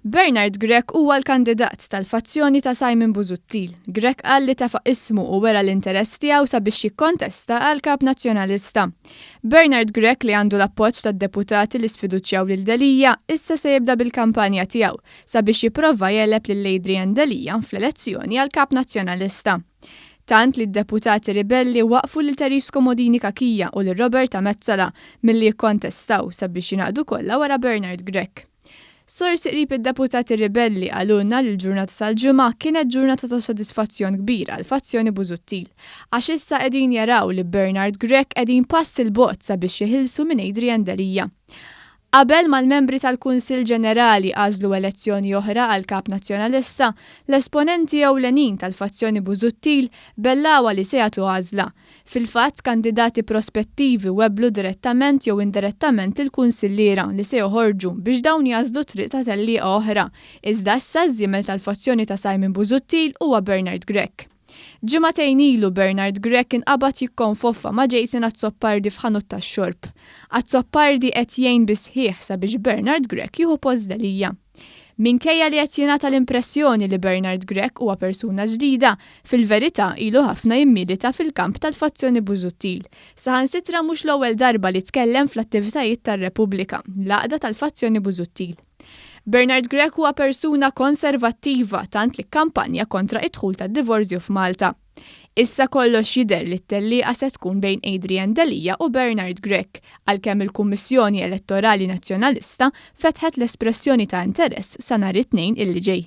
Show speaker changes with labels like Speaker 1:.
Speaker 1: Bernard Grech huwa l-kandidat tal-fazzjoni ta' Simon Busuttil. Grech qal li tefa' ismu u wera l-interess tiegħu sabiex jikkontesta għal Kap Nazzjonalista. Bernard Grech li għandu l-appoġġ tad-deputati li sfiduċjaw lil Delia, issa se jibda bil-kampanja tiegħu sabiex jipprova jegħleb lil Adrian Delia fl-elezzjoni għal Kap Nazzjonalista. Tant li d-deputati ribelli waqqfu lil Therese Comodini Cachia u lil Roberta Metsola milli jikkontestaw sabiex jingħaqdu kollha wara Bernard Grech. Sorsi qrib id-deputati ribelli qalulna li l-ġurnata tal-Ġimgħa kienet ġurnata ta' sodisfazzjon kbir għall-fazzjoni Busuttil, għax issa qegħdin jaraw li Bernard Grech qegħdin pass 'il bogħod sabiex jeħilsu minn Adrian Delia. Qabel ma l-membri tal-Kunsill Ġenerali għażlu elezzjoni oħra għal Kap Nazzjonalista, l-esponenti ewlenin tal-fazzjoni Busuttil bellgħuha li se jagħtu għażla. Fil-fatt, kandidati prospettivi webblu direttament jew indirettament lill-kunsilliera li se joħorġu biex dawn jagħżlu triq ta' tellieqa oħra, iżda issa ż-żiemel tal-fazzjoni ta' Simon Busuttil huwa Bernard Grech. Ġimagħtejn ilu Bernard Grech inqabad jikkonfoffa ma' Jason Azzopardi f'ħanut tax-xorb. Azzopardi qed jgħin bis-sħiħ sabiex Bernard Grech jieħu post Delia. Minkejja li qed jingħata l-impressjoni li Bernard Grech huwa persuna ġdida, fil-verità ilu ħafna jimmilita fil-kamp tal-fazzjoni Busuttil. Saħansitra mhux l-ewwel darba li tkellem fl-attivitajiet ta' Repubblika, l-għaqda tal-fazzjoni Busuttil. Bernard Grech huwa persuna konservattiva tant li kkampanja kontra id-dħul tad-divorzju f'Malta. Issa kollox jidher li t-tellieqa se tkun bejn Adrian Delia u Bernard Grech, għalkemm il-Kummissjoni Elettorali Nazzjonalista fetħet l-espressjoni ta' interess sa nhar it-Tnejn illi ġej.